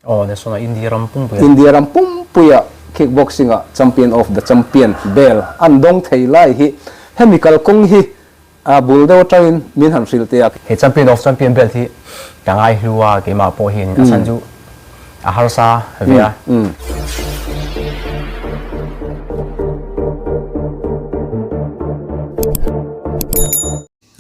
Aw, National India ram pumpuia. India ram pumpuia kickboxing-ah Champion of the Champion belt an dawng thei lai hi hemi kalkawng hi a bul deuh atangin min han hrilh teh a. He Champion of Champion belt hi ka ngai hlu a, keimah pawh hian a chhan chu a harsa ve a.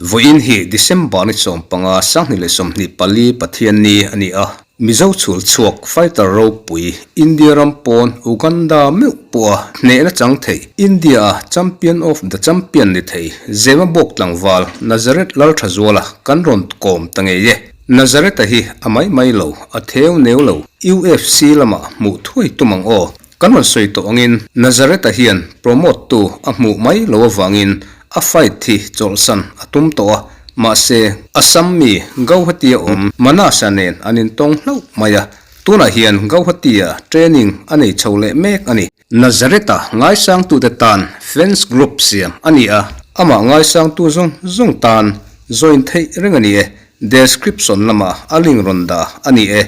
Vawiin hi December ni 15 2024 Pathianni a ni a, Mizo chhul chhuak fighter ropui India ram pawn Uganda meuh pawha hnehna chang thei India-a champion of the champion ni thei Zema Bawk tlangval Nazareth Lalthazuala kan rawn kawm ta ngei e. Nazareth-a hi a mai mai lo, a theu neu lo, UFC lamah hmuh thuai tum ang aw. Kan rawn sawi tawh angin Nazareth-a hian promote tu a hmuh mai lo avangin a fight hi chawlhsan a tum tawh a, mahse Assam mi Gauhati-a awm Manas-a nen an intawng hlauh mai a, tunah hian Gauhati-a training a nei chho leh mek a ni. Nazareth-a ngaisangtute tan fans group siam a ni a, amah ngaisangtu zawng zawng tan join theih reng a ni e, description lamah a link rawn dah a ni e.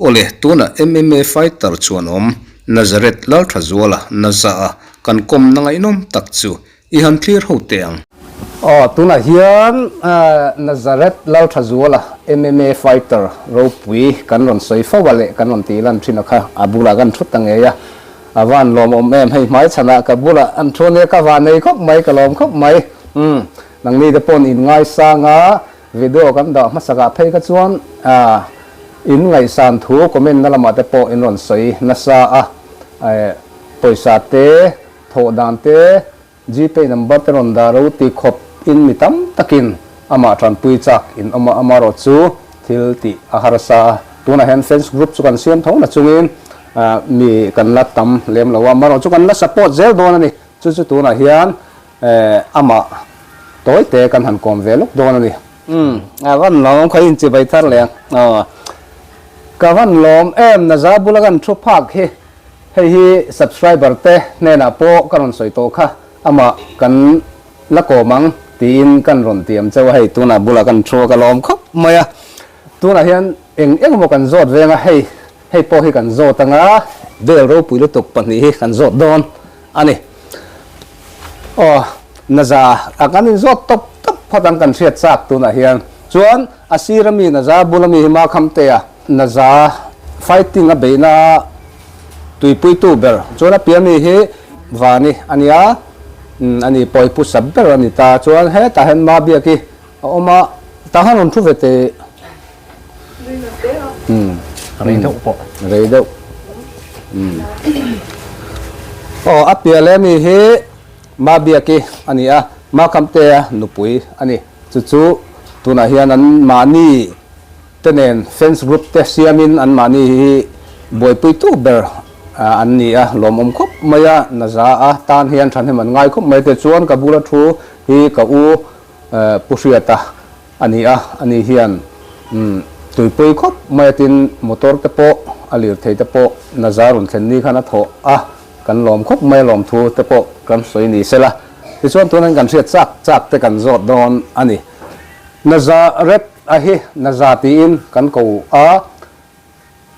Awle, tunah MMA fighter chuan awm Nazareth Lalthazuala Naza-a kan kawmna ngaihnawm tak chu i han thlir ho teh ang. Aw, tunah hian Nazareth Lalthazuala MMA fighter ropui kan rawn sawi fo a leh kan rawn tih lan thin a kha a bulah kan thut ta ngei a, a van lawmawm em hei hmaichhanah ka bulah an thu ania ka van nei khawp mai ka lawm khawp mai. Umm, nangni te pawn in ngaisang a. Video kan dah hmasakah phei kha chuan in ngaihsan thu comment na lamah te pawh in rawn sawi nasa a, pawisa te, thawh dan te, Gpay number te rawn dah ro ti khawp in mi tam takin amah tanpui chak in awm a, amarawh chu thil tih a harsa a, tunah hian fans group chu kan siam tho na chungin mi kan la tam lem lo a, amarawh chu kan la support zel dawn a ni, chu chu tunah hian Amah tawi te kan han kawm ve lawk dawn a ni. Umm a van lawm kha in chibai thar leh ang aw. Ka van lawm em Naza bula kan thu phak hi hei hi subscriber te hnenah pawh ka rawn sawi tawh kha amah kan la kawm ang tiin kan rawn tiam chauh a hei tunah bulah kan thu a ka lawm khawp mai a tunah hian eng eng emaw kan zawt veng a hei hei pawh hi kan zawt anga bel ropui lutuk pahnih hi kan zawt dawn a ni. Aw, Naza a kan inzawt tawp tawp phawt ang kan hriat chak tunah hian. Chuan a sir ami Naza bul ami hi Makhamtea Naza fighting a beihna tuipuitu ber chuan a piah ami hi Vani a nia, a ni pawi pu sap ber a ni ta. Chuan hetah hian Mabiaki a awm a, tah khan rawn thu ve teh. Rei deuh pawh. Rei deuh. Aw a piah leh mi hi Mabiaki a ni a, Makhamtea nupui a ni. Chu chu tunah hian an mahni te nen fans group te siamin an mahni hi buaipuitu ber an ni a, lawmawm khawp mai a, Naza a tan hian thahnem an ngai khawp mai te chuan ka bula thu hi ka u Pu Hriata A ni a, ani hian tuipui khawp mai a tin motor te pawh a lirthei te pawh Naza rawn thlen ni khan a thawh a, kan lawm khawp mai a lawmthu te pawh kan sawi ni sela. Tichuan tunah kan hriat chak chak te kan zawt dawn a ni. Nazareth a hi Naza tiin kan ko a,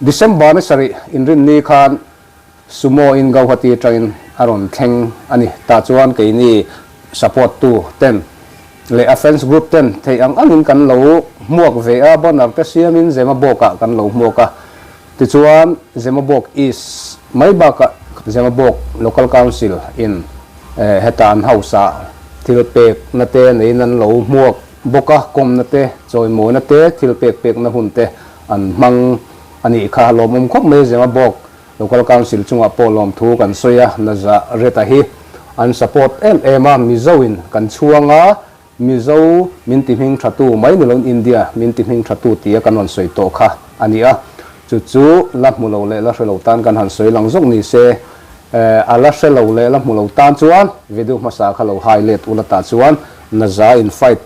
December ni sarih inrinni khan Sumo in Gauhati atangin a rawn thleng a ni. Tah chuan keini support tu ten leh a fans group ten theih ang angin kan lo hmuak ve a, banner te siamin Zemabawk ah kan lo hmuak a. Tichuan Zemabawk East mai bakah Zemabawk Local Council in heta an house ah thil pek na te neiin an lo hmuak bawk a, kawmna te, chawimawina te, thil pek pekna hun te an hmang a nih kha. Lawmawm khawp mai Zemabawk Local Council chungah pawh lawmthu kan sawi a, Nazareth-a hi an support em em a, Mizo in kan chhuang a, Mizo min ti hming tha tu mai ni loin India min ti hming tha tu tia kan rawn sawi tawh kha a ni a, chu chu la hmu lo leh la hre lo tan kan han sawi lang zawk ni se, a la hre lo leh la hmu lo tan chuan video hmasa kha lo hai let ula tah chuan Naza in fight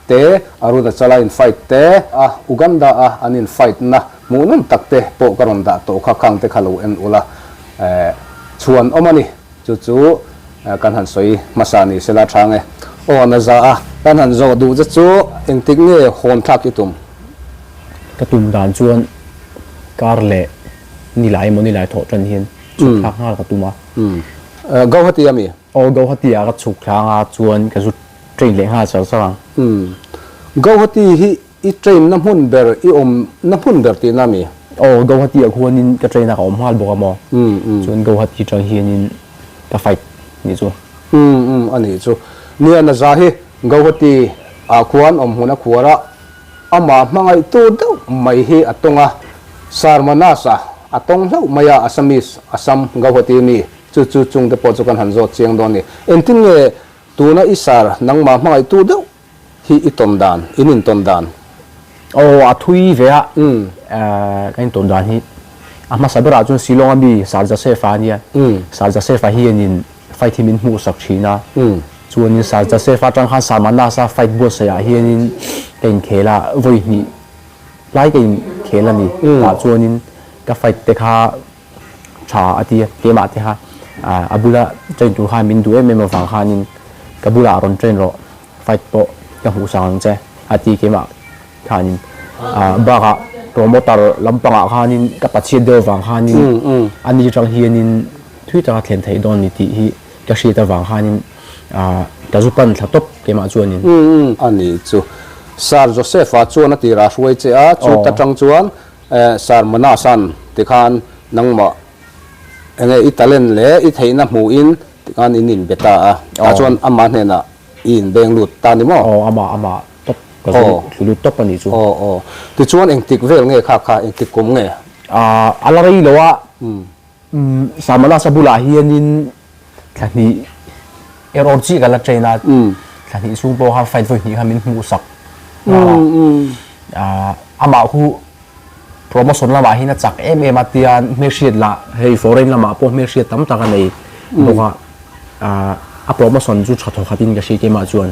te, Arunachala in fight te a, Uganda a an in fight na hmuhnawm tak te pawh ka rawn dah tawh kha khang te kha lo en ula chhuan awm a ni. Chu chu kan han sawi hmasa ni sela tha nge. Aw na za a, kan han zawh duh che chu engtik nge hawn thlak i tum? Ka tum dan chuan kar leh. Nilai emaw nilai thawh tan hian chhuk thlak nghal ka tum a. Gauhati a mi? Aw Gauhati ah ka chhuk thlang a chuan ka zu train leh nghal char char ang. Gauhati hi i train na hmun ber i awm na hmun ber tihna a mi? Aw Gauhati ah khuanin ka train a ka awm nghal bawk a maw. Chuan Gauhati tang hianin ka fight nih chu. A nih chu. Nia Naza hi Gauhati ah khuan awm hmun a khuar a. Amah hmangaihtu deuh mai hi a tawng a, Sarmanasa a tawng hlauh mai a, Assamese, Assam, Gauhati mi, chu chu chungte pawh chu kan han zawt chiang dawn a ni. Engtin nge tuna i sar nangmah hmangaihtu deuh hi i tawn dan, in intawn dan? Aw, a thui ve a, kan intawn dan hi a hmasa berah chuan Shillong-a mi Sir Joseph-a a nia, Sir Joseph-a hianin fight hi min hmuhsak thin a, chuanin Sir Joseph atang khan Samanas-a fight buatsaih ah hianin ka inkhel a, vawi hnih lai ka inkhel a ni. Tah chuanin ka fight te kha tha a ti a, keimah te kha a bula train tur khan min duh em em avang khanin ka bulah rawn train rawh, fight pawh ka hmuhsak ang che a ti keimah khanin bakah promoter lampangah khanin ka pachhiat deuh avang khanin ani atang hianin thui taka thlen theih dawn ni tih hi ka hriat avang khanin ka zu pan thla tawp keimah chuanin. A ni chu Sir Joseph-a chuan a tirah hruai che a, chu ta tang chuan Sir Manas-a'n tikhan nangmah enge i talent leh i theihna hmuhin tikhan in inbe ta a, tah chuan amah hnenah i inbeng lut ta ni maw? Aw, amah amah tawp ka zu thlu lut tawp a nih chu. Aw aw. Tichuan engtik vel nge kha kha engtik kum nge? A la rei lo a, Samalasa bulah hianin thla hnih erawh chiah ka la train a, thla hnih chhung pawh khan fight vawi hnih kha min hmuhsak nghal a. Amah khu promotion lamah hian a chak em em a tian hmelhriat lah hei foreign lamah pawh hmelhriat tam tak a nei bawk a. A promotion chu tha thaw khatin ka hria keimah chuan.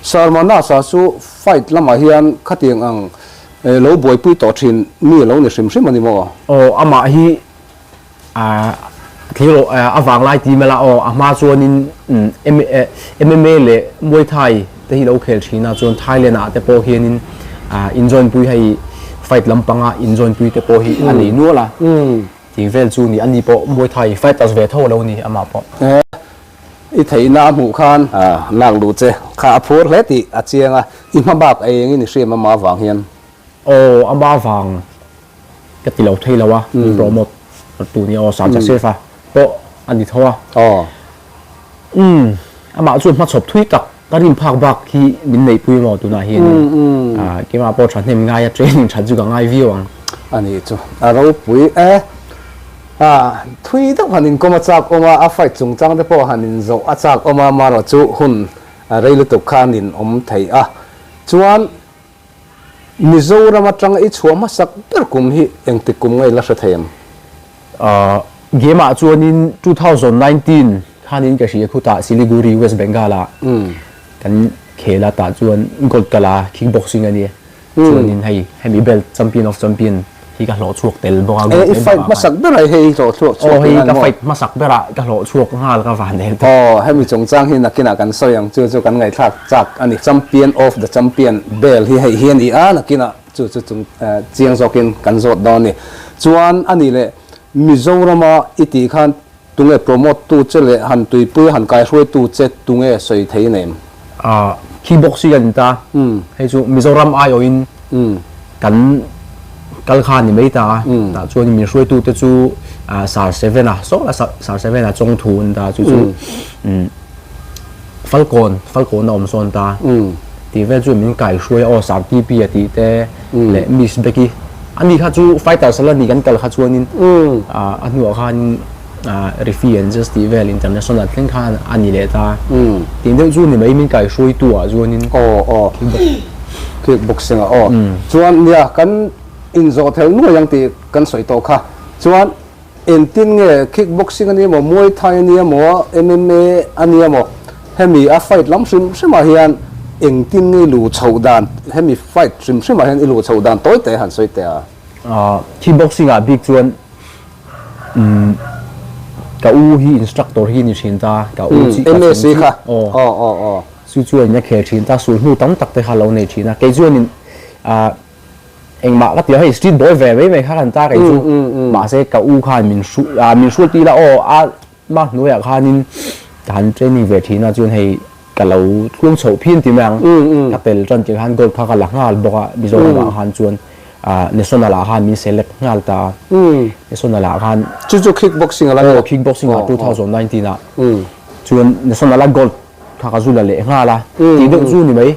Sarmanasa chu fight lamah hian khatiang ang lo buaipui tawh thin mi lo ni hrim hrim a ni maw? Aw amah hi thil a vanglai ti mela aw a hma chuanin MMA leh Muay Thai te hi lo khel thin a chuan Thailand ah te pawh hianin in join pui hei fight lampanga in join pui te pawh hi a nei nual a. Tih vel chu ni, ani pawh Muay Thai fighters ve tho lo ni amah pawh. He i theihna a hmuh khan lak luh che kha a phur hle tih a chiang a, i hma bak ei engin i hriam amah avang hian? Aw, amah avang ka ti lo thei lo a, min promote tu nia aw, Sir Joseph a pawh a ni tho a. Aw. Umm, amah chu hmachhawp thui tak ka rin phak bak hi min neihpui maw tunah hianin keimah pawh thahnem ngai a training that chu ka ngai viau ang. A nih chu a ropui e. A thui deuh han inkawm a chak awm a, a fight chungchang te pawh han inzawh a chak awm a, marawh chu hun rei lutuk kha an inawm thei a. Chuan Mizoram atanga i chhuah hmasak ber kum hi engtik kum nge i la hre thei em? Game ah chuanin 2019 khanin ka hria khutah Siliguri, West Bengal ah kan khel a tah chuan gold ka la kickboxing a ni. Chuanin hei hemi belt champion of champion hi ka hlawh chhuak tel bawk a gold I fight hmasak ber ah hei i hlawh chhuak chhuak Aw hei ka fight hmasak ber ah ka hlawh chhuak nghal ka van el ta. Aw hemi chungchang hi nakinah kan sawi ang chu chu kan ngaihthlak chak a ni. Champion of the champion belt hi hei hi a ni a nakinah chu chu chung chiang zawkin kan zawt dawn a ni. Chuan a nih leh Mizorama i tih khan tunge promote tu che leh han tuipui han kaihruaitu che tunge sawi thei nem? Kickboxing a ni ta. Hei chu Mizoram aiawhin kan kal kha a ni mai ta a. Tah chuan min hruaitute chu Sir Seven-a saw la Sir Seven-a chawngthu a ni ta chu chu Falkawn Falkawn a awm sawn ta. Tih vel chu min kaihruai a aw Sir TP-a tih te leh Miss Becky ani kha chu fighters a la ni kan kal kha chuanin a hnuah khanin Refi and Just tih vel international thleng khan a ni leh ta. Tih deuh chu ni mai min kaihruaitu ah chuanin. Aw aw kickboxing ah aw. Chuan nia kan inzawh thel nuai ang tih kan sawi tawh kha. Chuan engtin nge kickboxing a ni emaw Muay Thai a ni emaw MMA a ni emaw hemi a fight lam hrim hrim ah hian engtin nge i luh chhoh dan hemi fight hrim hrim ah hian i luh chhoh dan tawi te han sawi teh a. Kickboxing ah bik chuan Umm ka u hi instructor hi ni thin ta ka u chi ka chung chu aw aw aw aw chu chuan in a khel thin ta sulhnu tam tak te kha lo nei thin a kei chuan in ah Engmah ka ti lo, hei street boy ve mai mai kha kan ta kei chu. Mahse ka u khan min hru ah min hrual ti la aw a mah hnuaiah khanin ka han training ve thin a chuan hei ka lo tluang chhoh phian ti mai ang. Ka pel tan tir khan gold kha ka la nghal bawk a Mizoramah khan chuan ah national ah khan min select nghal ta a. National ah khan Chu chu kick boxing a la ni a? Aw kick boxing ah 2019 ah chuan national a gold Kha ka zu la leh nghal a, tih deuh chu ni mai.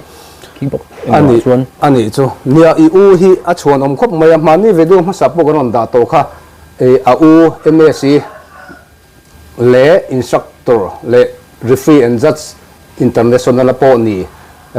Kickbox engmah chuan. A nih chu. Nia, i u hi a chhuanawm khawp mai a, hmanni video hmasa pawh kan rawn dah tawh kha. A u MSc leh instructor leh referee and judge international a pawh ni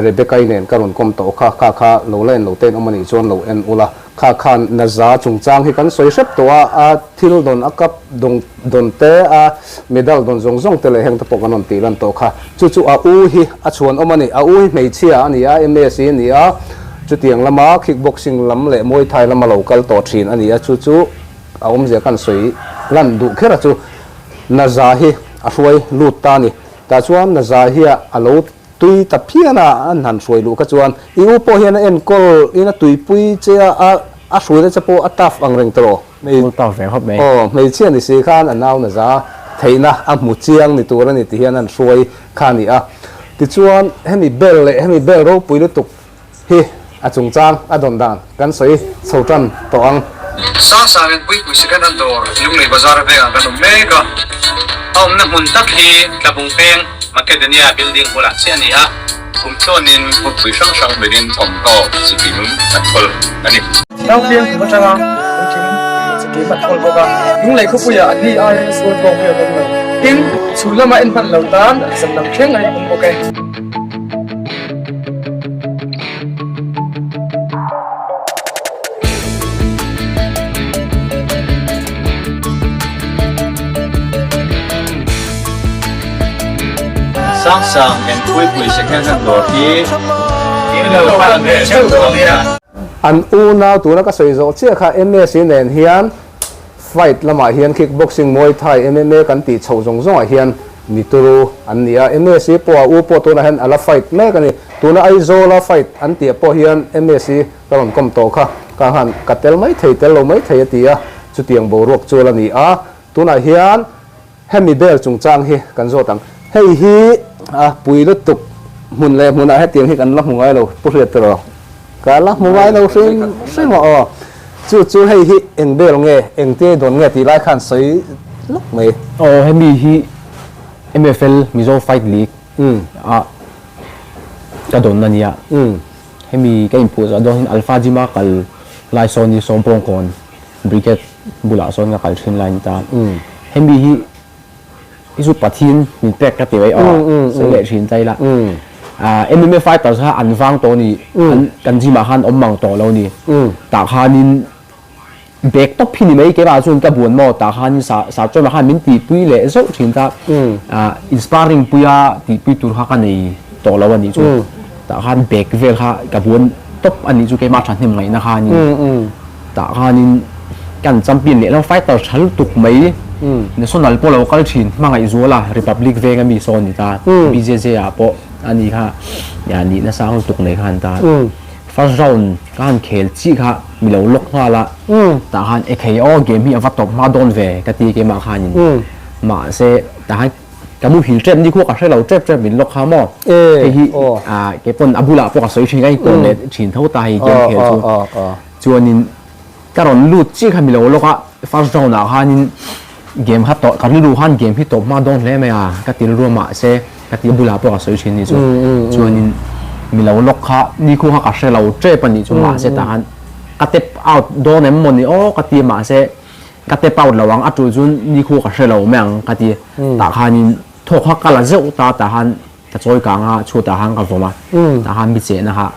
Rebecca-i nen ka rawn kawm tawh kha, kha kha lo la en lo te in awm a nih chuan lo en ula. Kha khan Naza chungchang hi kan sawi hrep tawh a, a thil dawn a kap dawng dawn te, a medal dawn zawng zawng te leh heng te pawh kan rawn tih lan tawh kha. Chu chu a u hi a chhuan awm a ni. A u hi hmeichhia a ni a, MSc a ni a, chutiang lama kickboxing lam leh Muay Thai lama lo kal tawh thin a ni a, chu chu a awmzia kan sawi lan duh kher a chu Naza hi a hruai lut ta a ni. Tah chuan Naza hi a lo Tui ta phian a, an han hruai luh kha chuan i u pawh hian a enkawl in a tuipui che a, a a hruaina che pawh a tough ang reng tawh. Full tough ve khawp mai. Aw, hmeichhia ni si khan a nau na za theihna a hmu chiang ni tur a ni ti hian an hruai kha a ni a. Tichuan hemi bel leh hemi bel ropui lutuk Hi a chungchang a dawn dan kan sawi chho tan tawh ang. Sangsangin Puipui Second Hand Dawr Lunglei Bazar vengah kan awm mek a, a awmna hmun tak hi Tlabung Peng Makedonia Building bulah chiah a ni a, kum tluanin hmunpui hrang hrang milin thawmhnaw chikim an thawl a ni. Naupiang kum atanga puitling chikim an thawl bawk a, Lunglei khawpuiah a ni aia sual tawk hi a awm lo. Tin, chhun lama en hman lo tan zan lam thleng a inawm bawk e. Sangsang and Puipui second hand dawr hi in lo pan ve theuh dawn nia. An unau tuna ka sawi zawh chiah kha MSc nen hian Fight lamah hian kickboxing, Muay Thai, MMA kan tih chhoh zawng zawngah hian mi turu an ni a. MSc pawh a u pawh tunah hian a la fight mek a ni. Tuna Aizawla fight an tih pawh hian MSc ka rawn kawm tawh kha ka han ka tel mai thei tel lo mai thei a ti a, chutiang boruak chu a la ni a. Tunah hian hemi bel chungchang hi kan zawt ang. Hei hi a pui lutuk hmun leh hmunah hetiang hi kan la hmu ngai lo Pu Hriat tiraw? Ka la hmu ngai lo hrim hrim a aw. Chu chu hei hi eng bel nge, eng te dawn nge tih lai khan sawi lawk mai. Aw hemi hi MFL Mizo Fight League ah ka dawn a nia. Hemi ka inphuh zawh dawn hian Alpha Gym a kal lai sawn hi Sawmpawngkawn Brigade bulah sawn ka kal thin lai a ni ta. Hemi hi Hi chu Pathian min pek ka ti mai aw, sawi leh thin ta ila. MMA fighters kha an vang tawh ni, an kan gym ah khan awm mang tawh lo ni. Tah khanin bag tawp hi ni mai keimah chuan ka buan maw tah khanin sa sa chuan khan min tihpui leh zauh thin ta. Inspiring puia tihpui tur kha ka nei tawh lo a nih chu. Tah khan bag vel kha ka buan tawp a nih chu keimah thahnem ngaihna khanin. Tah khanin kan champion leh lo fighter tha lutuk mai national pawh lo kal thin hmangaih zual a Republic veng ami sawn ni ta BJJ ah pawh a ni kha nihna sang lutuk nei kha an ta first round ka han khel chih kha mi lo lock nghal a tah khan e khei aw game hi a va tawp hma dawn ve ka ti keimah khanin mahse tah khan ka muhil tep ni khuaa ka hre lo tep tep min lock kha maw hei hi keipawn a bulah pawh ka sawi thin a inkawn leh thin tho ta hei game khel chu. Chuanin ka rawn lut chiah kha mi lo lawk a, first round ah khanin game kha tawh ka rilru khan game hi tawp hma dawn hle mai a, ka ti rilru a mahse ka tih bulah pawh ka sawi thin ni chu. Chuanin mi lo lawk kha nikhu kha ka hre lo tep a nih chu mahse tah khan ka tap out dawn em mawni aw ka ti a mahse ka tap out lo ang a tul chuan nikhu ka hre lo mai ang ka ti tah khanin thawk kha ka la zeuh ta tah khan Ka chawi kang a, chhutah khan ka vawm a, tah khan mi chehna kha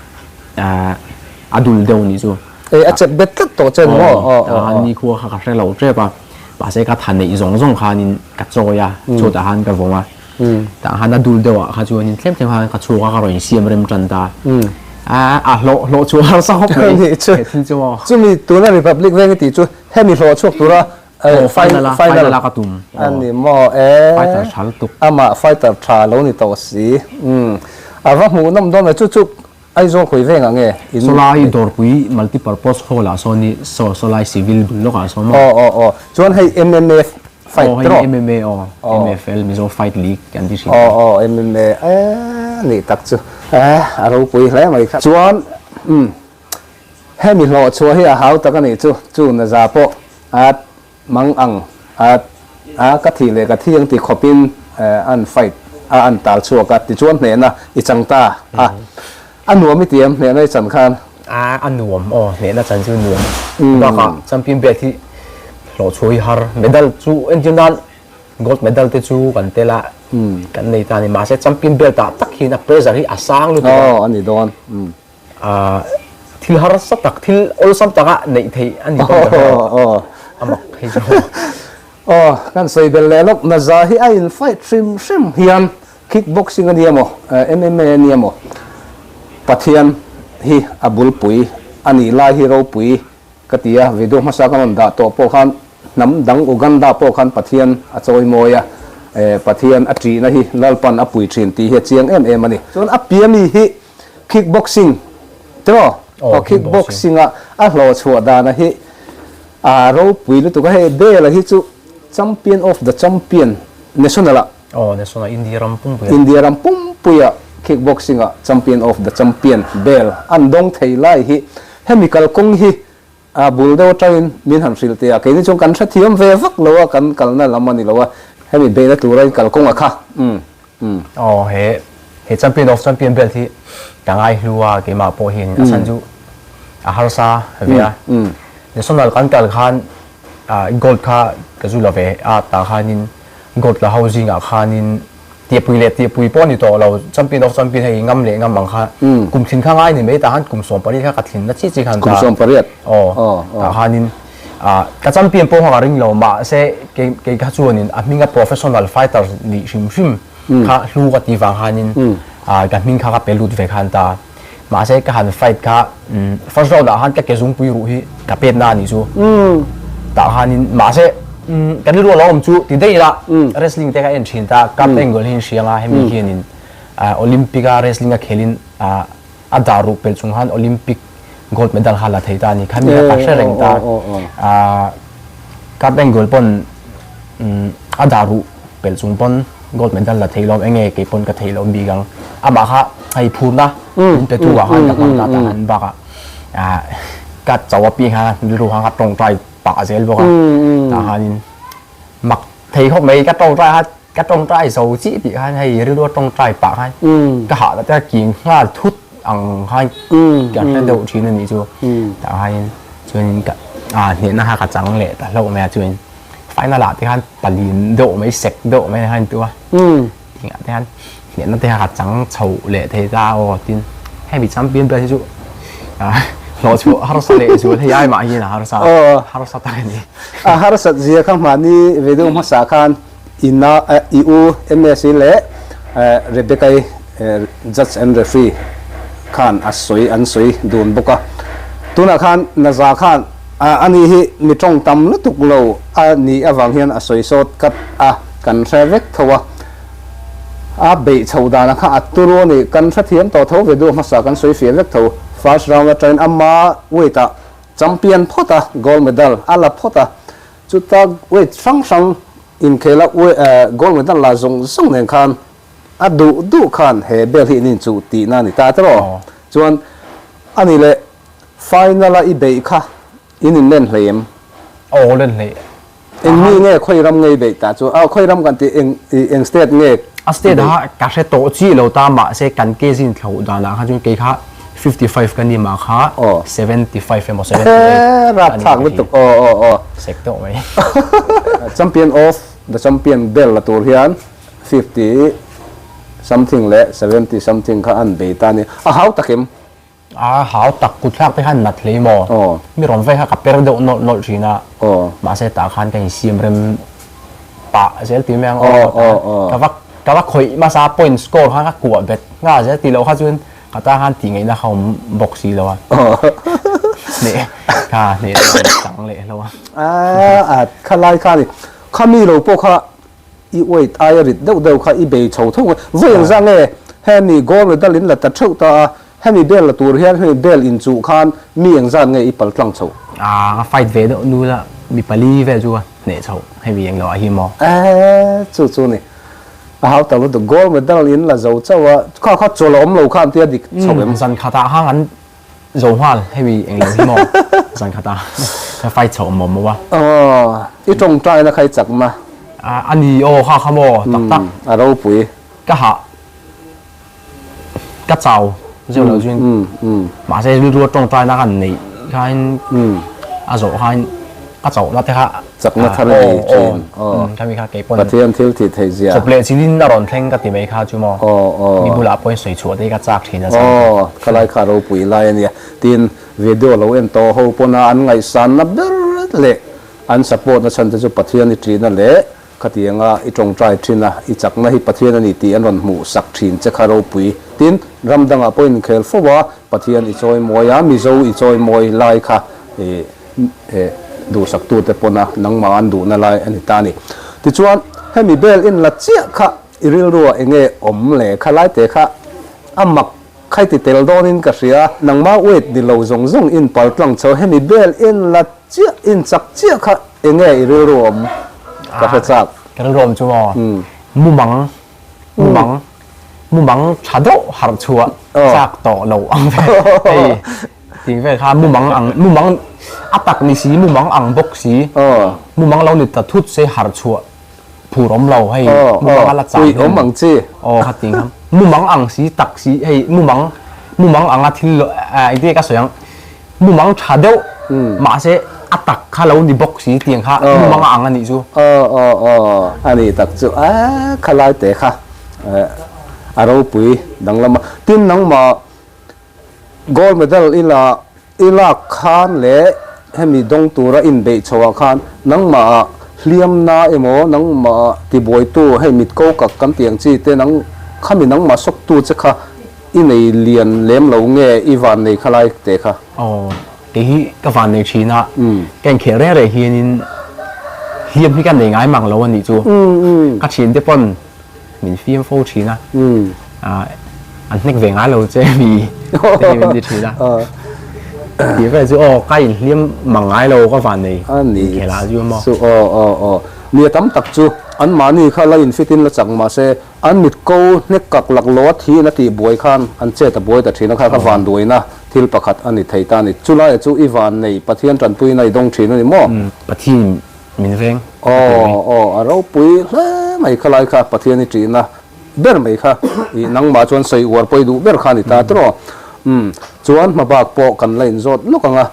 a dul deuh nih chu. Ei, a chep bet tlat tawh che ni maw? Aw, tah khan nikhua kha ka hre lo tep a, mahse ka tha neih zawng zawng khanin ka chawi a, chhutah khan ka vawm a, tah khan a dul deuh ah kha chuanin tlem tlem khan ka chhuk a, ka rawn insiam rem tan ta. A hlawh hlawh chhuah harsa khawp mai he thil chu aw. Chumi tuna Republic veng i tih chu hemi hlawh chhuak tura Final a final a ka tum. A ni maw e. Fighter tha lutuk. Amah fighter tha lo ni tawh si. A va hmuh nawm dawn ve chu chu. Aizawl khawi vengah nge in Sawlai Dawrpui Multipurpose Hall ah sawn i saw sawlai Civil bul lawkah sawn maw? Aw aw aw chuan hei MMA fight Aw hei tawh. MMA aw MFL Mizo Fight League kan ti thin. Aw aw MMA eh nih tak chu eh a ropui hle mai kha. Chuan umm hemi hlawh chhuah hi a hau tak a nih chu chu naza pawh a Mang ang a a ka thih leh ka thi ang ti khawpin an fight a an tal chhuak a tichuan hnehna i chang ta a a nuam i ti em hnehna i chan khan? A a nuam aw hnehna chan chu nuam bakah champion belt hi hlawh chhuah hi har medal chu entir nan gold medal te chu kan tel a kan nei ta a ni mahse champion belt ah tak hian a pressure hi a sang lutuk a. Aw a ni dawn. Thil harsa tak, thil awlsam taka neih theih a ni pawh ka hre lo. A mak hei chu. Aw, kan sawi belh leh lawk, Naza hi a in fight hrim hrim hian kick boxing a nia maw, MMA a nia maw, Pathian hi a bulpui a nih lai hi ropui ka ti a, video hmasa ka rawn dah tawh pawh khan hnam dang Uganda pawh khan Pathian a chawimawi a, Pathian a ṭihna hi Lalpan a pui ṭhin tih hi a chiang em em a ni. Chuan a piami hi Kick boxing tiraw? Aw kick boxing a a hlawh chhuah dana hi a ropui lutuk a hei Bela hi chu champion of the champion national ah Aw national India ram pumpuia India ram pumpuia kick boxing ah champion of the champion bel an dawng thei lai hi hemi kalkawng hi a bul deuh atangin min han hrilh teh a keini chuan kan hrethiam ve vak lo a kan kalna lam a ni lo a hemi beihna tura in kalkawng a kha umm umm. Aw he he champion of champion belt hi ka ngai hlu a keimah pawh hian a chhan chu a harsa ve a national kan kal khan gold kha ka zu la ve a tah khanin gold la ho zingah khanin Tihpui leh tihpui pawh a ni tawh lo, champion of champion hei ngam leh ngam ang kha kum thin kha ngai ni mai tah khan kum 18 kha ka thin na chi chi khan Kum 18? Aw, tah khanin ka champion pawh kha ka ring lo mahse kei kei kha chuanin a hminga professional fighter nih hrim hrim kha hlu ka tih vang khanin ka hming kha ka pe lut ve khan ta. Mahse ka han fight kha first round ah khan ka ke zungpui ruh hi ka pet na a nih chu. Tah khanin mahse kan rilru a lo awm chu ti daih ila wrestling te ka en thin ta Kurt Angle hi in hria anga hemi hianin Olympic a wrestling a khelin a dah ruh pelh chung khan Olympic gold medal kha la thei ta a ni kha mi kha ka hre reng ta. Kurt Angle pawn a dah ruh pelh chung pawn gold medal la thei lawm enge kei pawn ka thei lo bik ang amah kha hei phurna min pe tu ah khan ka hmang ta ta han bakah ah ka chauh a piang kha rilru khan ka tawngtai pah zel bawk a tah khanin mak thei khawp mai ka tawngtai kha ka tawngtai zo chiah tih khan hei rilru a tawngtai pah khan ka hah te king nghal thut ang khan ka hre deuh thin a nih chu tah khanin chuanin ka ah hnehna kha ka chang leh ta hlauh mai a chuanin Final ah te khan palin deuh mai sek deuh mai khan tu a. Ting ah te khan hnehna te kha chang chho leh thei ta aw tin hemi champion ber hi chu hlawh chhuah harsa leh zual hei ai mah hian a harsa harsa tak a ni. A harsat zia kha hmahni video hmasa khan ina i u MSc leh Rebecca-i judge and referee khan a sawi an sawi dun bawk a. Tunah khan Naza khan A ani hi mi tawng tam lutuk lo a nih avang hian a sawi sawt kat a, kan hre vek tho a. A beih chho dana kha a turu a ni, kan hrethiam tawh tho ve duh hmasa kan sawi fiah vek tho. First round atangin ama weight ah champion phawt a, gold medal a la phawt a, chuta weight hrang hrang inkhel a gold medal la zawng zawng nen khan a duh duh khan he bel hi in inchuh tihna a ni ta tiraw? Chuan a ni leh Final a i beih kha in in len hlei em? Aw len hlei. Eng mi nge khawi ram nge i beih ta chu? Aw khawi ram kan tih eng eng state nge? A state ah ka hre tawh chi lo ta mahse kan case in thloh dan ah kha chuan kei kha 55 ka ni mah kha 75 emaw 78 Eee rapthlak lutuk aw aw aw. Sek deuh mai. Champion of the champion bel la tur hian 50 something leh 70 something kha an bei ta a ni. A hau tak em? A hau tak kut thlak te khan nat hlei maw? Mi rawn vai kha ka per deuh nawlh nawlh thin a, mahse tah khan ka insiam rem pah zel ti mai ang aw. Ka va ka va khawih hmasa point score khan ka kuah bet nghal zel tih loh kha chuan ka tan khan tih ngaihna kha awm bawk si lo a. Hneh kha hneh chang leh hlauh a. A kha lai kha ni kha mi lo pawh kha I weight aia rit deuh deuh kha i bei chho tho. Vawi engzah nge hemi gold medal in la ta theuh ta a. Hemi bel la tur hian hemi bel inchuh khan mi engzat nge i pal tlang chho? A ka fight ve deuh nu la mi pali vel chu ka hneh chho hemi englo ah hi maw? Eeh chu chu ni. A hau tak lutuk gold medal in la zo chauh a, kha kha chawl a awm lo khan tia dik chho em? Zan khatah khan kan zo nghal hemi englo hi maw zan khatah ka fight chho awm maw a. Aw i tawngtai na kha i chak na. A ni aw kha kha maw tak tak. A ropui. Ka hah. Ka chau zeuh loh chuan mahse rilru a tawngtai na kan neih khain a zawh khain ka chauh na te kha chakna thar a nei thin khami kha kei pawn Pathian thil tih theih zia chawp leh chilin a rawn thleng ka ti mai kha chu maw mi bulah pawhin sawi chhuah te hi ka chak thin a chang khalai kha ropui lai a nia tin video lo en tawh ho pawna an ngaihsanna ber leh an support na chhan te chu Pathian i ṭihna leh Khatianga i tawngtai thin a, i chakna hi Pathian a ni tih an rawn hmuh sak thin che kha ropui. Tin, ram dangah pawh inkhel fo a, Pathian i chawi mawi a, Mizo i chawi mawi lai kha i duhsaktute pawna nangmah an duhna lai a ni ta a ni. Tichuan, hemi bel in la chiah kha i rilruah eng nge awm le? Kha laite kha a mak khai ti tel dawnin ka hria. Nangmah weight ni lo zawng zawng in pal tlang chho, hemi bel in la chiah, in chak chiah kha Eng nge i rilru awm ka hre chak. Ka rilru awm chu maw? Mumang, mumang, mumang tha deuh harh chhuah chak tawh lo ang ve. Hei tih vel kha mumang ang, mumang a tak ni si, mumang ang bawk si, mumang lo ni ta thut se harh chhuah phur awm lo hei mumang a la chang Ui awm ang chi. Aw kha tih kha mumang ang si tak si hei mumang, mumang anga thil engtin nge ka sawi ang. Mumang tha deuh mahse a tak kha lo ni bawk si tiang kha mumang a ang a nih chu. Aw aw aw a nih tak chu a khalai te kha a ropui danglam a. Tin nangmah gold medal i la i lak khan leh hemi dawng tura inbeih chho ah khan nangmah ah hliamna emaw nangmah tibuaitu hei mit ko kak kan tih ang chi te nang khami nangmah sawktu che kha I nei lian lem lo nge i van nei kha lai te kha? Aw, kei hi ka van nei thin a, ka inkhel reng reng hianin hliam hi ka nei ngai mang lo a nih chu. Ka thian te pawn min fiam fo thin a, an hnek ve ngai lo che mi te hi min ti thin a. Tih vel chu aw ka inhliam mang ngai lo ka van nei inkhel ah chu maw. Aw aw aw, mi a tam tak chu anmahni kha la infit in la chak mahse An mit ko hnek kak lak lo a thi in a tih buai khan an chet a buai ta thin a kha ka van duaina thil pakhat a ni thei ta a ni. Chulai chu i van nei Pathian tanpuina i dawng thin a ni maw? Pathian min veng a ti mai. Aw aw a ropui hle mai kha lai kha Pathian i tihna ber mai kha i nangmah chuan sawi uar pawi duh ber kha a ni ta tawh. Umm chuan hma bak pawh kan la inzawt lawk ang a.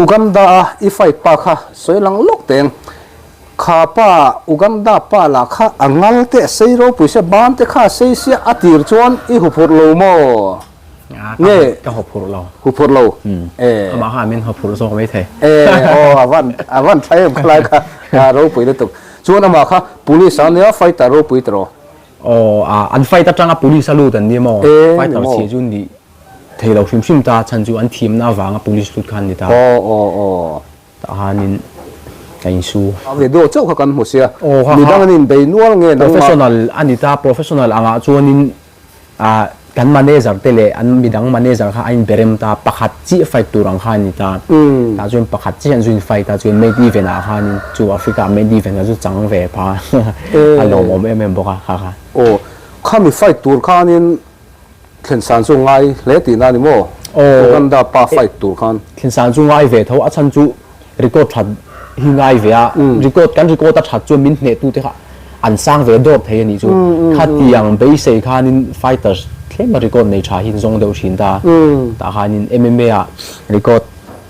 Uganda a i fight pa kha sawi lang lawk teng. Kha pa Uganda pa lah kha a ngal te a sei ropui sia, ban te kha a sei sia, a tir chuan i huphurh lo maw? Nge? Ka huphurh lo. Huphurh lo? E. Amah kha min huphurh zawk mai thei. E, aw a van a van tha em khalai kha, a ropui lutuk. Chuan amah kha police a nia fighter ropui tawh. Aw, a an fight atanga police a lut an ni maw? Fighter chhia chu ni thei lo hrim hrim ta chhan chu an thiamna avanga police lut kha an ni ta. Aw aw aw. Tah hanin ka insu. A video chauh kha kan hmu sia. Midang an inbei nual nge nangmah? Professional a ni ta, professional angah chuanin ah kan manager te leh an midang manager kha a inberem ta, pakhat chiah fight tur ang kha a ni ta. Tah chuan pakhat chiah an zu in fight a, chuan main event ah khanin chu Africa main event kha chu chang ve pha a lawmawm em em bawk a kha kha. Aw, khami fight tur khanin Thlen san chu ngai hle tihna a ni maw? Uganda pa fight tur khan. Thlen san chu ngai ve tho, a chhan chu record that hi ngai ve a, record kan record a that chuan min hneh tute kha an sang ve dawr thei a nih chu. Khatiang beisei khanin fighters tlema record nei tha hi an zawng deuh thin ta, tah khanin MMA ah record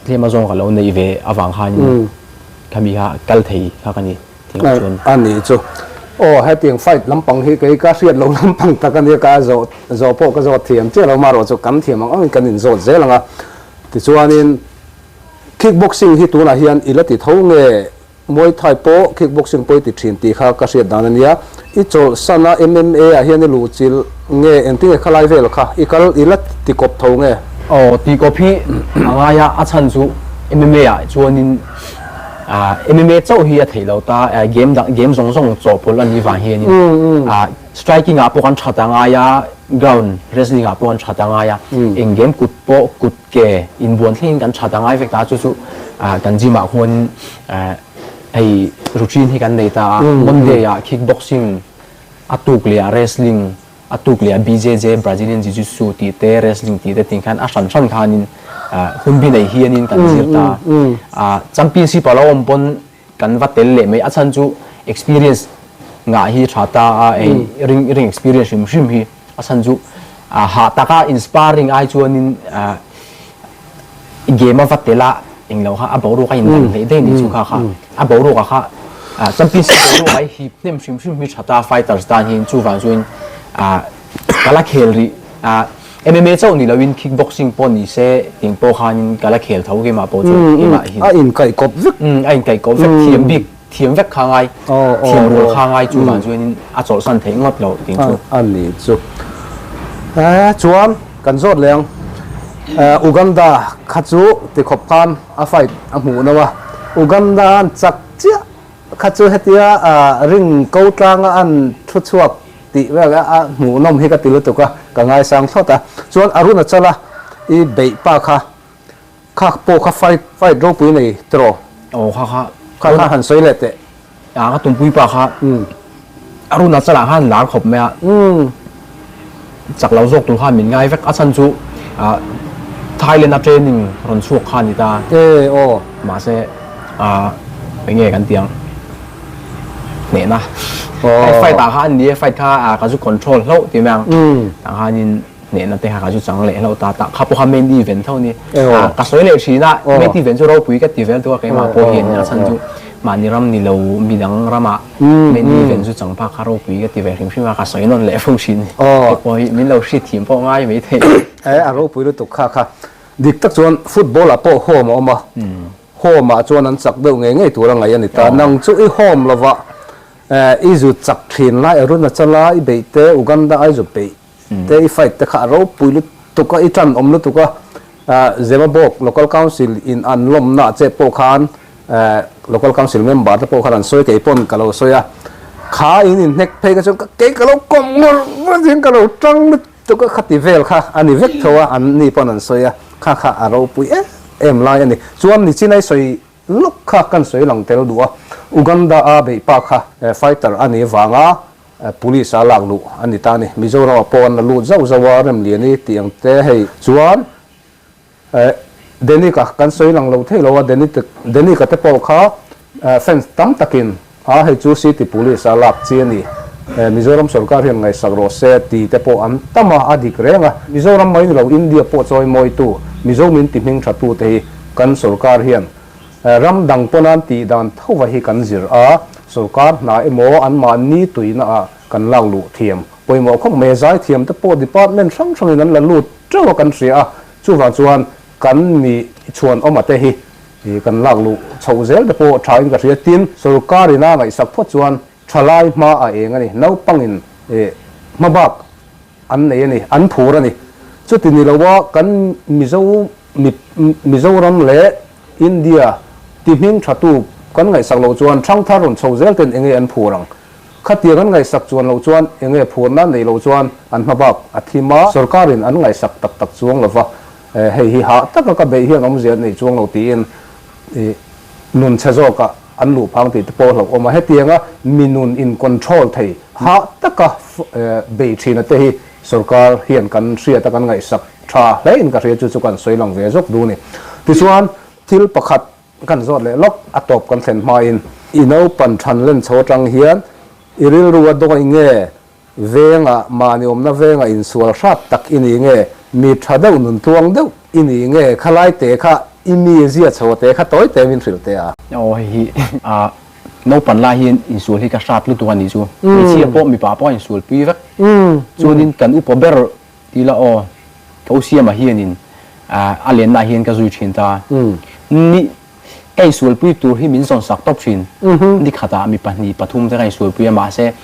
tlema zawng ka lo neih ve avang khanin khami kha kal thei kha ka ni. A nih chu. Aw hetiang fight lampang hi kei ka hriat lo lampang tak a nia ka zawh zawh pawh ka zawt thiam chiah lo marawh chu kan thiam ang angin kan inzawt zel ang a. Tichuanin kick boxing hi tunah hian i la ti tho nge Muay Thai pawh kick boxing pawh i ti thin tih kha ka hriat dan a nia. I chawlhsan a MMA ah hian i luhchilh nge engtin nge khalai vel kha i kal i la ti kawp tho nge? Aw ti kawp hi a ngai a, a chhan chu MMA ah chuanin MMA chauh hi a theih lo ta, game dang game zawng zawng chawhpawlh a nih vang hianin. Striking ah pawh kan that a ngai a, ground wrestling ah pawh kan that a ngai a, eng game kut pawh kut ke inbuan thlengin kan that a ngai vek ta a, chu chu kan gym ah khuan hei routine hi kan nei ta a, Monday ah kick boxing, a tuk leh ah wrestling, a tuk leh ah BJJ, Brazilian Jiu Jitsu tih te wrestling tih te ting khan a hran hran khanin hunbi nei hianin kan zir ta a, championship a lo awm pawn Kan va tel leh mai, a chhan chu experience ngah hi tha ta a, hei ring ring experience hrim hrim hi a chhan chu hah taka inspiring ai chuanin game a va tel a englo kha a boruak a indan hleih daih nih chu kha kha a boruak ah kha championship boruak ah hi hip hnem hrim hrim hi tha ta fighters tan hian chuvang chuan ka la khel rih. MMA chauh ni loin kickboxing pawh ni se ting pawh khanin ka la khel tho keimah pawh chu keimah hi. A inkaih kawp vek. A inkaih kawp vek thiam bik thiam vek kha ngai thiam rual kha ngai chu vang chuanin a chawlhsan theih ngawt lo ting chu. A ni chu. Chuan kan zawt leh ang Uganda kha chu tikhawp khan a fight a hmuh no a Uganda an chak chiah kha chu hetia ring ko tlanga an thu chhuak Tih vel a a hmuhnawm hi ka ti lutuk a, ka ngaisang thlawt a. Chuan Arunachala i beih pa kha, kha pawh kha fight fight ropui nei tiraw? Aw kha kha. Kha kha han sawi leh teh. A ka tumpui pa kha Arunachala khan lar khawp mai a. Chak lo zawk tur khan min ngai vek. A chhan chu Thailand a training rawn chhuak kha a ni ta. E aw. Mahse eng nge kan tih ang? Hnehna. Hei fight ah khan ni e, fight kha ka zu control hlauh ti mai ang. Tah khanin hnehna te kha ka zu chang leh hlauh ta ta. Kha pawh kha main event tho ni. Ka sawi leh thin a, main event chu ropui ka ti vel tuk a keimah pawh hian a chhan chu mahni ram ni lo midang ramah main event zu chang phak kha ropui ka ti ve hrim hrim a, ka sawi nawn leh fo thin. Hei pawh hi min lo hriat thiam pawh ngai mai thei. A ropui lutuk kha kha. Dik tak chuan football ah pawh home a awm a. Home ah chuan an chak deuh ngei ngei tur a ngaih a ni ta. Nang chu i home lova i zu chak thin lai Arunachala i beih te, Uganda ai zu beih te i fight te kha a ropui lutuk a, i tan awm lutuk a. Zemabawk Local Council in an lawmna ah che pawh khan Local Council member te pawh khan an sawi kei pawn ka lo sawi a. Kha in inhnek phei kha chuan kei ka lo kawm ngawr ngawr zing ka lo tang lutuk. Tuka khati vel kha a ni vek tho a, an ni pawn an sawi a, kha kha a ropui em em lai a ni. Chuan nichinai sawi lawk kha kan sawi lang tel duh a, Uganda a beih pa kha fighter a nih vanga police a lak luh a ni ta a ni. Mizoram ah pawh an la lut zauh zauh a, Remliani tih ang te hei. Chuan Denic-a kan sawi lang lo thei lo a, Denic-a te pawh kha fans tam takin a hei chu city police a lak chi a ni, Mizoram sorkar hian ngaihsak rawh se ti te pawh an tam a, a dik reng a. Mizoram mai ni lo India pawh chawi mawitu, Mizo min ti hming tha tu te hi kan sorkar hian ram dang pawn an tih dan thova hi kan zir a, sorkar hna emaw anmahni tuina ah kan lak luh thiam pawimawh khawp mai a, zaithiam te pawh department hrang hrangin an la lut teuh a kan hria a, Chuvang chuan kan mi chhuan awma te hi kan lak luh chhoh zel te pawh thain ka hria. Tin, sorkar ina ngaihsak phawt chuan thalai hma a eng a ni, naupangin hma bak an nei a ni, an phur a ni. Chuti ni loa kan Mizo Mizoram leh India ti hming thatu kan ngaihsak loh chuan thangthar rawn chho zel ten enge an phur ang? Khatiang an ngaihsak chuan loh chuan enge phurna neih loh chuan an hmabak a thim a, sorkarin an ngaihsak tak tak chuang lova, hei hi hah taka ka beih hian awmzia an nei chuang lo tiin nun chhe zawkah an luh phang tih te pawh hlauhawm a, hetianga mi nun in control thei hah taka bei thina te hi sorkar hian kan hriat a kan ngaihsak tha hle in ka hria chu chu kan sawi lang ve zawk duh a ni. Tichuan thil pakhat Kan zawt leh lawk, a tawp kan thlen hmain. I naupan than len chho atang hian i rilru a dawi nge? Vengah, mahni awmna vengah insual hrat tak i ni nge? Mi tha deuh, nun tluang deuh i ni nge? Khalai te kha i mi zia chho te kha tawi te min hrilh teh a. Aw hei hi a naupan lai hian insual hi ka hrat lutuk a nih chu. Hmeichhia pawh mipa pawh a insual pui vek. Chuanin kan upa ber Ti la aw, ka u Siama hianin a lenna ah hian ka zui thin ta. Ni, ka insualpui tur hi min zawnsak tawp thin. Ni khatah mi pahnih pathum te ka insualpui a, mahse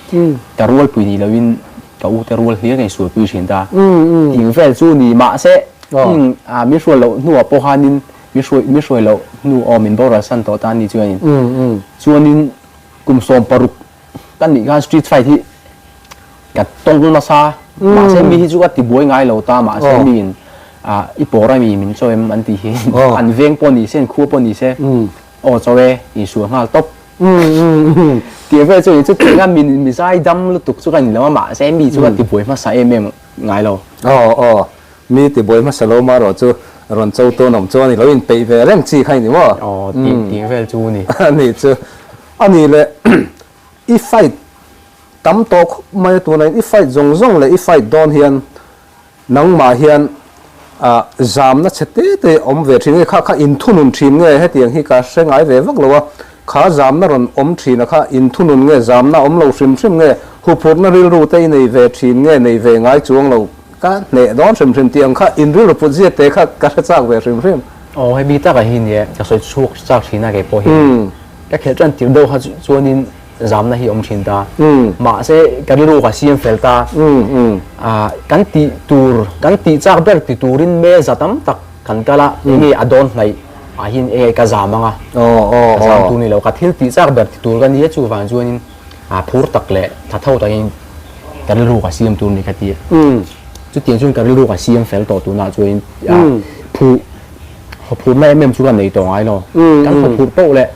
ka rualpui ni loin ka u te rual hlir ka insualpui thin ta. Ting vel chu ni mahse min hruai loh hnuah pawh khanin min hruai min hruai loh hnu aw min boral san tawh ta ni chuanin. Chuanin kum 16 kan nih khan street fight hi. Ka tawng nasa, mahse mi hi chu ka ti buai ngai lo ta, mahse miin i pawr a mi min chaw em an tih hi an veng pawh ni se, an khua pawh ni se, aw chaw e, insual nghal tawp. Tih vel chu ni chu tih nga mi zai dam lutuk chu ka ni lo a, mahse mi chu ka ti buai hmasa em em ngai lo. Aw aw, mi ti buai hmasa lo marawh chu rawn cho tawn awm chuan i lo inpeih ve reng chi kha i ni maw? Aw, tih vel chu ni. A nih chu, a nih leh i fight Tam tawh khawp mai a tunah i fight zawng zawng leh i fight dawn hian nangmah hian ah zamna chhe te te awm ve thin nge kha kha inthunun thin nge hetiang hi ka hre ngai ve vak lo a, kha zamna rawn awm thin a kha inthunun nge zamna awm lo hrim hrim nge huphurhna rilru te i nei ve thin nge nei ve ngai chuang lo ka hneh dawn hrim hrim tih ang kha in rilru put zia te kha ka hre chak ve hrim hrim. Aw hemi takah hi nia ka sawi chhuak chak thin a keipawh hi ka khelh tan tir deuh kha chuanin zamna hi awm thin ta. Mahse ka rilru ka siam fel ta. Kan tih tur, kan tih chak ber ti turin me za tam tak kan kal a, enge a dawn hnaih ah hian enge ka zam ang a, ka zam tur ni lo, ka thil tih chak ber ti tur ka nia chuvang chuanin phur tak leh tha tho takin ka rilru ka siam tur ni ka ti. Chutiang chuan ka rilru ka siam fel tawh tunah chuanin phu Hawphurhna em em chu ka nei tawh ngai lo. Kan hawphurh poh leh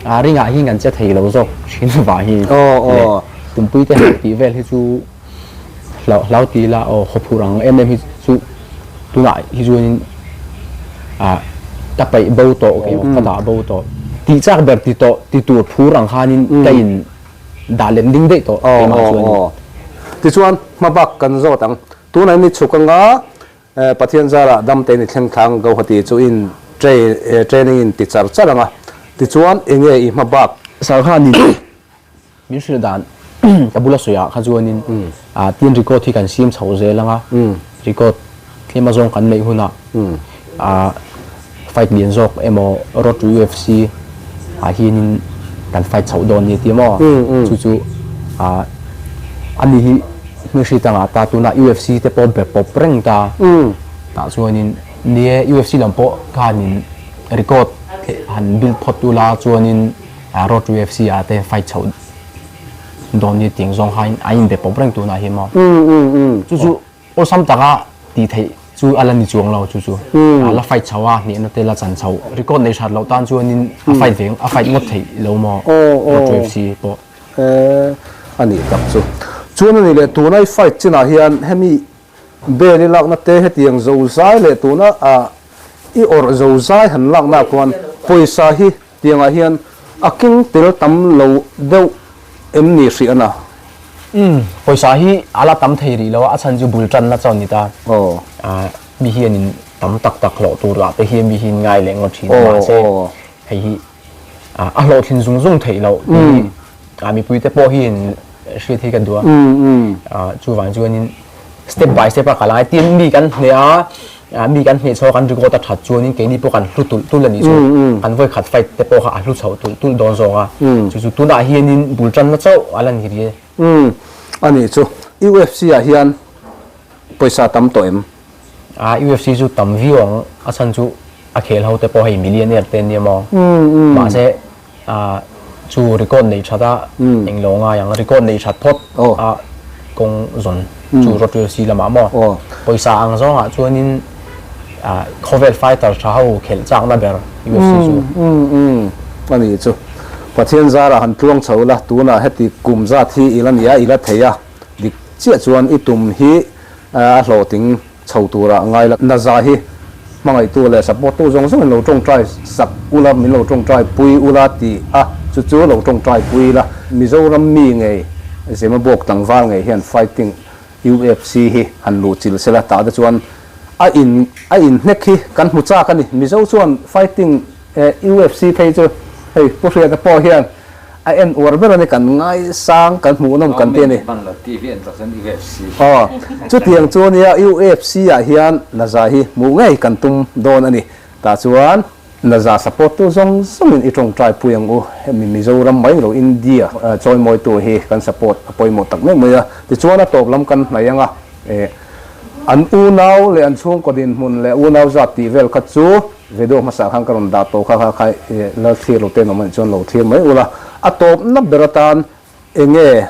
a ringah hi kan che thei lo zawk thin vah hi leh tumpui te hauh tih vel hi chu hlau ti ila aw hawphurh ang em em hi chu tunah hi chuanin ah ka paih bo tawh ka dah bo tawh. Tih chak ber ti tawh ti tur phur ang khanin ka in dah let ding daih tawh keimah chuanin. Tichuan hmabak kan zawt ang. Tunah ni chhuk anga Pathian zarah damte ni thleng thlang Guwahati chu in training in ti char char ang a, tichuan enge i hma bak? Sarkhanin min hrilh dan ka bula sawiah kha chuanin tin record hi kan siam chho zel ang a, record tlem azawng kan neih hunah fight lian zawk emaw Road to UFC ah hianin kan fight chhoh dawn ni tia maw? Chu chu ani hi hmehri tangah ta tuna UFC te pawh be pawp reng ta tah chuanin nie UFC lam pawh khanin record han build phawt ula chuanin Road to UFC ah te fight chhoh dawn ni ting zawng khain a inbe pawp reng tunah hi maw? Chu chu Awlsam taka tih theih chu a la ni chuang lo chu chu a la fight chho a, hnehna te la chan chho. Record nei that loh tan chuanin a fight ve a fight ngawt theih lo maw Road UFC pawh. A nih tak chu. Chuan a nih leh tuna i fight chinah hian hemi bel i lakna te hetiang zozai leh tuna i awrh zozai han lakna khuan pawisa hi Tiangah hian a keng tel tam lo deuh em ni hrih ana? Umm, pawisa hi a la tam thei rih lo a, a chhan chu bul tanna chuan ni ta. Mi hianin tam tak tak hlawh tur ah te hian mi hi ngai leh ngawt thin a, mahse hei hi a hlawhthlin zung zung theih loh tih hi mipui te pawh hian hriat hi ka duh a, chuvang chuanin step by step a kal a ngai. Tin, mi kan hneh a, Mi kan hneh chho a kan record a that chuanin keini pawh kan hlu tulh tulh a nih chu. Kan vawi khat fight te pawh kha a hlu chhoh tulh tulh dawn zawk a. Chu chu tunah hianin bul tanna chauh a la ni ri e. A nih chu. UFC ah hian pawisa tam tawh em? UFC chu tam viau ang. A chhan chu a khel ho te pawh hei millionaire te an nia maw. Mahse chu record neih that a englo ngai ang record neih that phawt a kawng zawn chu road UFC lamah maw pawisa ang zawngah chuanin khawvel fighter tha ho khelh chakna ber UFC chu a ni chu Pathian zarah han tluang chho la tunah heti kum zat hi i la nia i la thei a dik chiah chuan i tum hi a hlawhtling Chho tura ngai la. Naza hi hmangaihtu leh support tu zawng zawngin lo tawngtai sak ula, min lo tawngtai pui ula ti a, chu chu lo tawngtai pui ila. Mizoram mi ngei Zemabawk tlangval ngei hian fighting UFC hi han luh chil sela tah te chuan a in a inhnek hi kan hmu chak a ni. Mizo chuan fighting UFC phei chu hei Pu Hriata pawh hian A en uar ber a ni, kan ngaisang, kan hmuhnawm kan ti a ni. Aw, chutiang chu ania UFC ah hian Naza hi hmuh ngei kan tum dawn a ni. Tah chuan Naza support tu zawng zawngin i tawngtai pui ang u. Hemi Mizoram mai lo India chawimawitu hi kan support a pawimawh tak meuh mai a. Tichuan a tawp lam kan hnaih ang a, an unau leh an chhungkaw dinhmun leh unau zat tih vel kha chu Video hmasa khan ka rawn dah tawh kha kha kha i lal thlir lo te an awm anih chuan lo thlir mai ula. A tawpna ber atan enge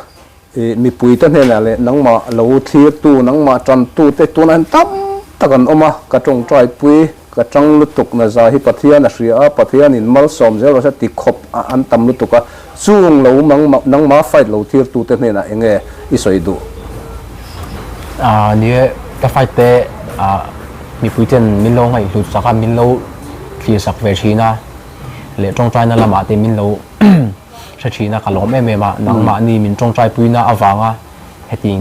I mipuite hnenah leh nangmah lo thlirtu, nangmah tantute tunah hian tam tak an awm a, ka tawngtaipui, ka tang lutuk na za hi Pathian a hria a, Pathianin malsawm zel rawh se ti khawp a an tam lutuk a, chung lo nangmah fight lo thirtute hnenah eng nge i sawi duh? Aa ni e, ka fight te mipuiten min lo ngaihhlut sak a, min lo thlir sak ve thin a, leh tawngtaina lamah te min lo hre thin a, ka lawm em em a, nangmahni min tawngtaipuina avanga heti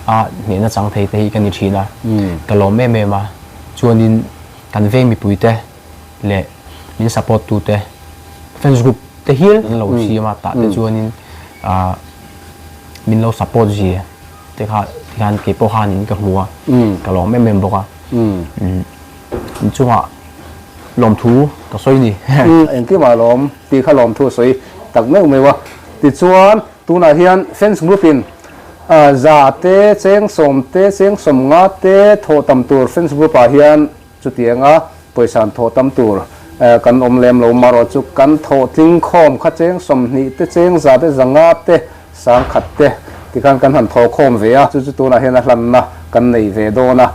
a hnehna chang thei te hi ka ni thin a, ka lawm em em a, chuanin kan veng mipui te leh min support tu te fans group te hial an lo siam a, tah te chuanin ah min lo support zia te kha tikhan keipawh khanin ka hmu a, ka lawm em em bawk a, inchungah. Lawmthu ka sawi ni. Engkimah lawm tih kha lawmthu a sawi tak meuh meuh a. Tichuan, tunah hian fans group in za te, cheng sawm te, cheng sawm nga te thawh tam tur fans group ah hian chutianga pawisa an thawh tam tur kan awm lem lo. Marawh chu kan thawh tling khawm kha cheng 20 te, cheng za te, za nga te, sang khat te tikhan kan han thaw khawm ve a, chu chu tunah hian a hlanna kan nei ve dawn a,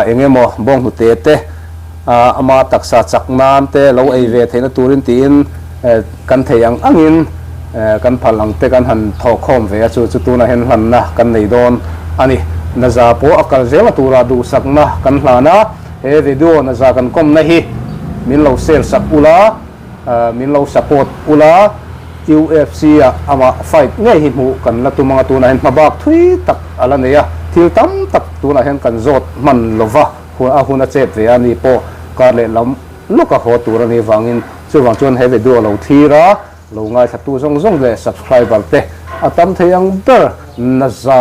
eng emaw bawnghnute te ama taksa chak nan te lo ei ve theihna turin tiin kan thei ang angin kan phal ang te kan han thaw khawm ve a, chu chu tunah hian hlanna kan nei dawn a ni. Naza pawh a kal zel a tura duhsakna kan hlan a, he video Naza kan kawmna hi min lo share sak ula, Min lo support ula, UFC ah amah fight ngei hi hmuh kan la tum anga tunah hian hmabak thui tak a la nei a, thil tam tak tunah hian kan zawt hman lova a hun a chet ve a ni pawh kar leh lam lawk a haw tur a nih vangin chuvang chuan he video lo thlir a, lo ngaithlatu zawng zawng leh subscriber te a tam thei ang ber naza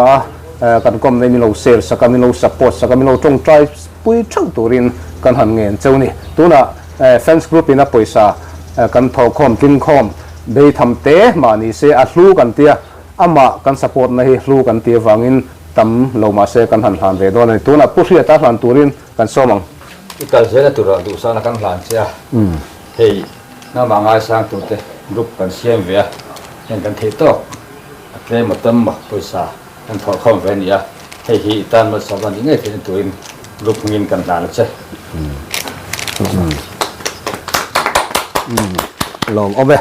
a kan kawm nei min lo share sak a, min lo support sak a, min lo tawngtai pui theuh turin kan han ngen cheu ni. Tunah Fans group in a pawisa kan thawhkhawm tlingkhawm beitham te mah ni se a hlu kan tia, amah kan support na hi hlu kan ti avangin tam lo mah se kan han hlan ve dawn a ni. Tunah Pu Hriata hlan turin kan sawm ang. I kal zela turah duhsakna kan hlan che a, hei nangmah ngaisang turte group kan siam ve a, heng kan theih tawk a tlem a tam maw pawisa Kan thawhkhawm ve a ni a, hei hi i tan malsawm a nih ngei theihna turin group hmingin kan hlan a che. Lawm awm e.